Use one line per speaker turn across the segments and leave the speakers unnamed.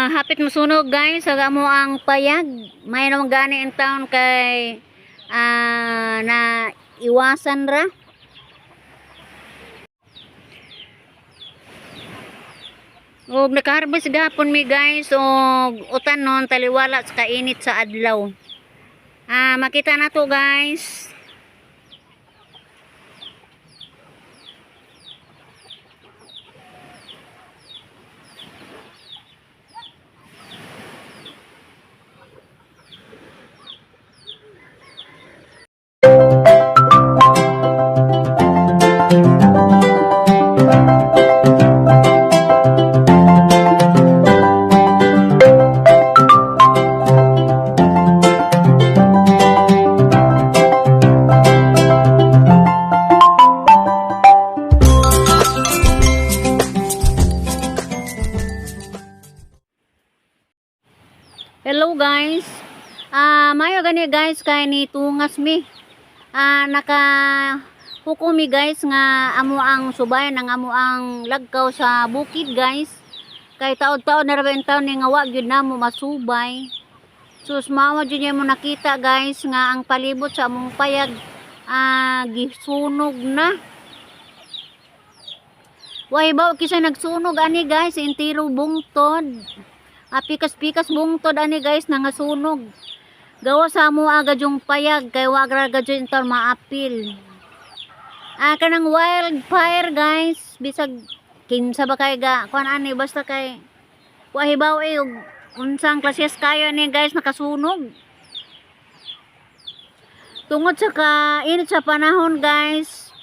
Hapit masunog, guys, sa amo ang payag. May naman gani in town kay na iwasan ra. Og nakaharvest gapon mi, guys, og utan nun taliwala sa kainit sa adlaw. Makita na to, guys. Hello, guys. Mayo gani, guys, kay ni tungas mi. Naka hukom mi, guys, nga amo ang subayan ang amo ang lagkaw sa bukid, guys. Kay taod-taod na ra ba taon ni nga wa gyud namo masubay. Sus, mao jud mo nakita, guys, nga ang palibot sa among payag gisunog na. Way ba kisa nagsunog ani, guys, entero bungtod. Pikas-pikas bungtod ani, guys, nangasunog. Gawa sa amo agad yung payag kay wa ra gad yung taon maapil. Kanang wildfire, guys, bisag kinsa ba kay ga kuan ani, basta kay wa hibaw eh og unsang klases kayo ni, guys, nakasunog. Tungod sa ka init sa panahon, guys.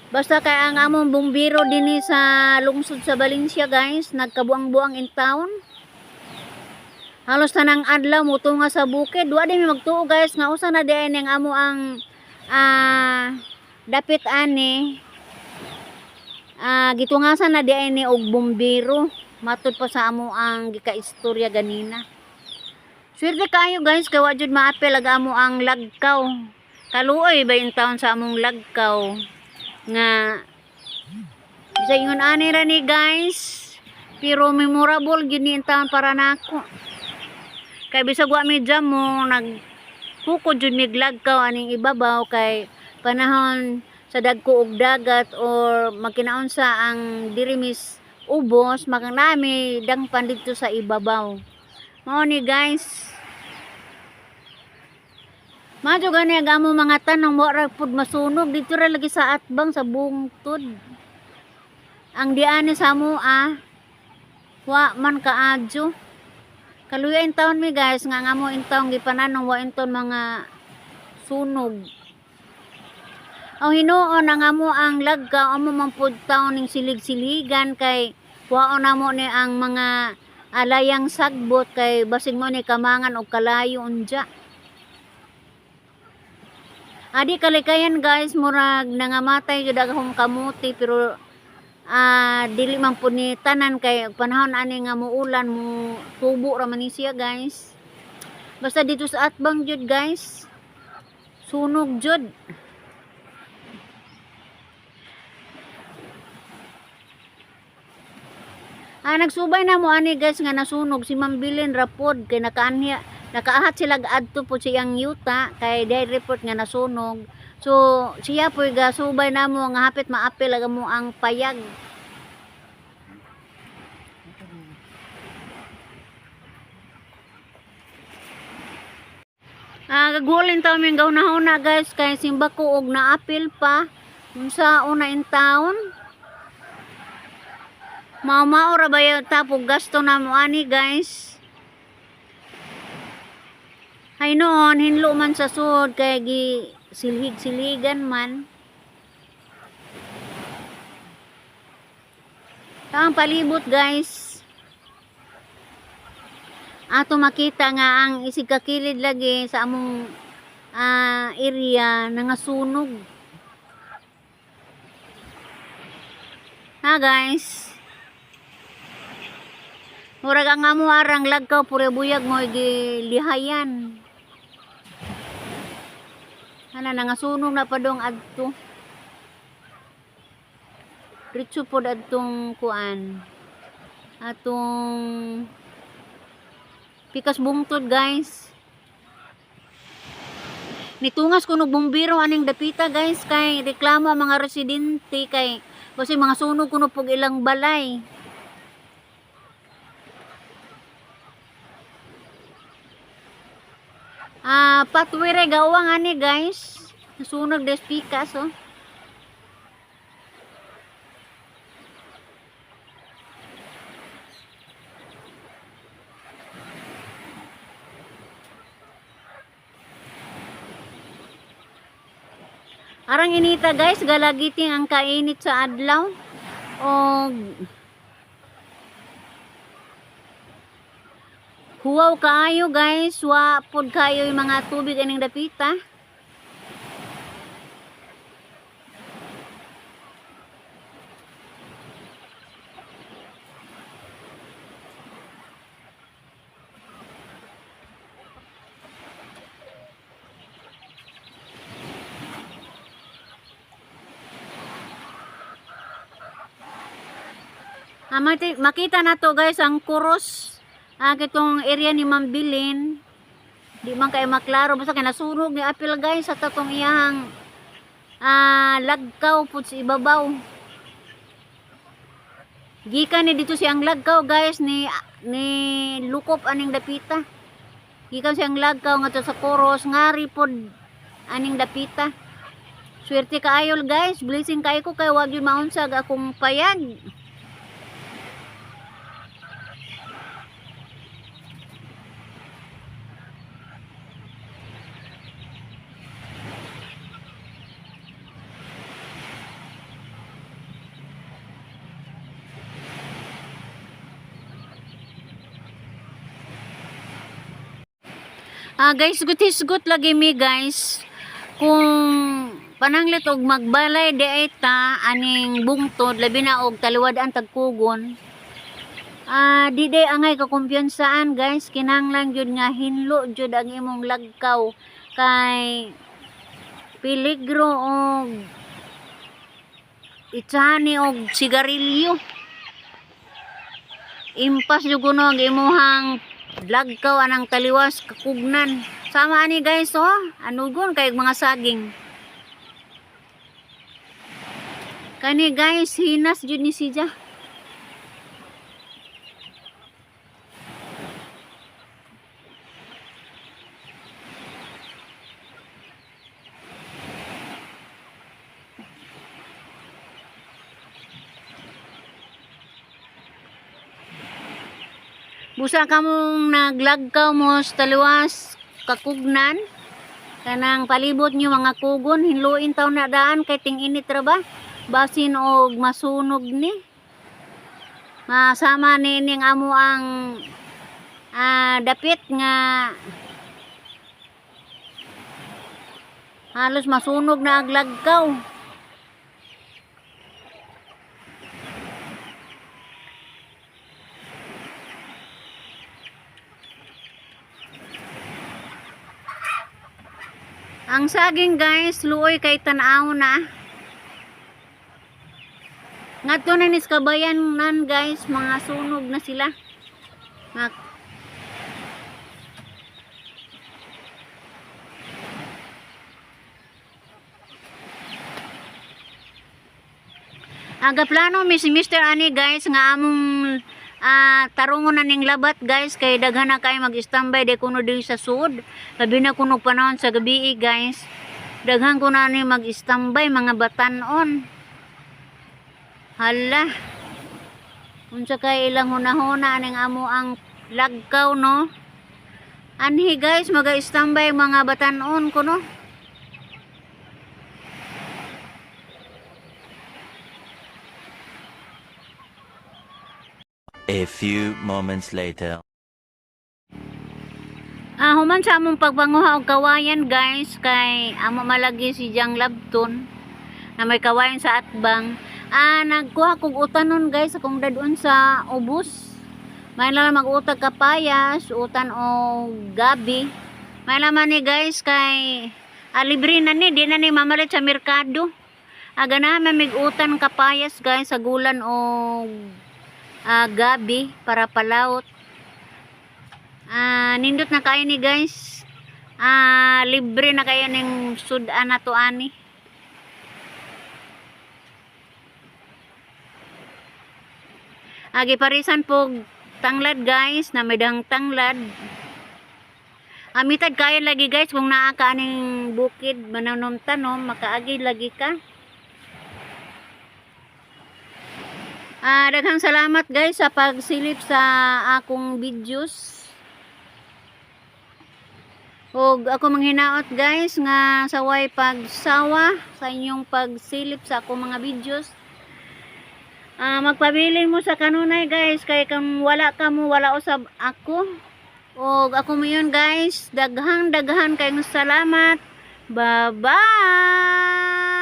Basta kay ang among bumbiro dinhi sa lungsod sa Valencia, guys, nagkabuang-buang in town. Halos tanang adlaw mutunga sa bukid. Wa di mi magtuo, guys, nga usa na di ning amo ang dapit ani gitungasan na di ni og bumbero. Matud pa sa amo ang gikaistorya ganina. Swerte kayo, guys, kay wa jud maapil ag amo ang lagkaw. Kaluoy ba yung taon sa among lagkaw nga bisag ingon ani ra ni, guys, pero memorable gyud ni taon para nako. Kay bisag wa mi jam mo nag hukod jud mi lagkaw aning ibabaw kay panahon sa dagko og dagat or magkinaunsa ang diri mis ubos makang nami dangpan didto sa ibabaw. Mao ni, guys. Madyo gani ang amo mga tanong mo ra pud masunog dito ra lagi sa atbang sa bungtod. Ang diani sa amo wa man kaadyo. Kaluya in taon mi, guys, nga ang amo in taon gipananong wa in taon mga sunog. Ang hinuon ang amo ang lagkaw amo man pud taon ning silig-siligan kay waon namo ni ang mga alayang sagbot kay basig mo ni kamangan og kalayo unja. Adi kalikayan, guys, murag nangamatay jud akong kamuti pero dili man pud ni tanan kay panahon ani nga muulan mo tubo ra man ni siya, guys. Basta dito sa atbang jud, guys. Sunog jud. Nagsubay na mo ani, guys, nga nasunog si Mambilin rapod kay nakaanhi nakaahat sila adto po siyang yuta kay day report nga nasunog. So siya po ga subay namo nga hapit maapil ag mo ang payag. Gagulin ta mi gahuna-huna, guys, kay simba ko og naapil pa unsa una in town. Mao-mao ra ba tapog gasto na mo ani, guys. Hay noon hinlo man sa sud kay gi silhig-silhigan man. Ang palibot, guys. Ato makita nga ang isig kakilid lagi sa among area nangasunog. Ha, guys. Murag ang amo arang lagkaw pure buyag mo gilihayan. Ana nangasunog na pa dong adto. Diretso pod adtong kuan. Atong Pikas bungtod, guys. Nitungas kuno bumbiro aning dapita, guys, kay reklamo ang mga residente kay kasi mga sunog kuno pug ilang balay. Ah, patwire gawang ani, guys. Nasunog des pikas, oh. Arang inita, guys, galagiting ang kainit sa adlaw. Og huwaw kaayo, guys, wa pod kaayo yung mga tubig aning dapita. Ah, makita na to, guys, ang kuros. Ah, kitong area ni Mambilin. Di man kay maklaro basta kay nasunog ni apil, guys, sa tatong iyang lagkaw pud sa ibabaw. Gikan ni dito siyang lagkaw, guys, ni lukop aning dapita. Gikan siyang lagkaw ngadto sa kuros ngari pod aning dapita. Swerte kaayo, guys, blessing kaayo ko kay wag yun maunsag akong payag. Ah, guys, hisgot lagi mi, guys. Kung pananglit og magbalay di ay ta aning bungtod, labi na og taliwad-an tagkugon. Ah, di day angay kakumpiyansaan, guys, kinahanglan jud nga hinlo jud ang imong lagkaw kay peligro og itsani og sigarilyo. Impas jud kuno ang imuhang lagkaw anang taliwas kakugnan. Sama ani, guys, oh, anugon kay mga saging. Kani, guys, hinas jud ni siya. Busa kamong naglagkaw mo sa taliwas kakugnan. Kanang palibot nyo mga kugon, hinluin taw na daan kay ting-init ra ba? Basin og masunog ni. Masama ni ning amo ang dapit nga halos masunog na ang lagkaw. Ang saging, guys, luoy kay tan-aw na. Ngadto na nis kabayan nan, guys, mga sunog na sila. Aga plano mi si Mr. Ani, guys, nga among tarungon na ning labat, guys, kay daghan na kay mag-standby di kuno diri sa sud. Labi na kuno panahon sa gabi, guys. Daghan ko na ni mag-standby mga batanon. Hala. Unsa kay ilang hunahuna aning amo ang lagkaw, no? Anhi, guys, maga-standby mga batanon kuno.
A few moments later.
Ah, human sa among pagpanguha og kawayan, guys, kay amo malagi si Jang Labton na may kawayan sa atbang. Ah, nagkuha kog utanon, guys, akong dadon sa ubos. May lang mag-utag kapayas, utan og gabi. May laman ni, guys, kay libre na ni, di na ni mamalit sa merkado. Aga na mig utan kapayas, guys, sa gulan og gabi para palawot. Nindot na kayo ni, guys. Libre na kayo ning sudan na to ani. Agi parisan po tanglad, guys, na may dang tanglad. Amitad kayo lagi, guys, kung naa ka aning bukid mananom tanom, makaagi lagi ka. Daghang salamat, guys, sa pagsilip sa akong videos. Ug ako manghinaot, guys, nga saway pagsawa sa inyong pagsilip sa akong mga videos. Magpabilin mo sa kanunay, guys, kay kung wala ka mo, wala usab ako. Og ako mo yun, guys, daghang daghan kayong salamat. Bye bye.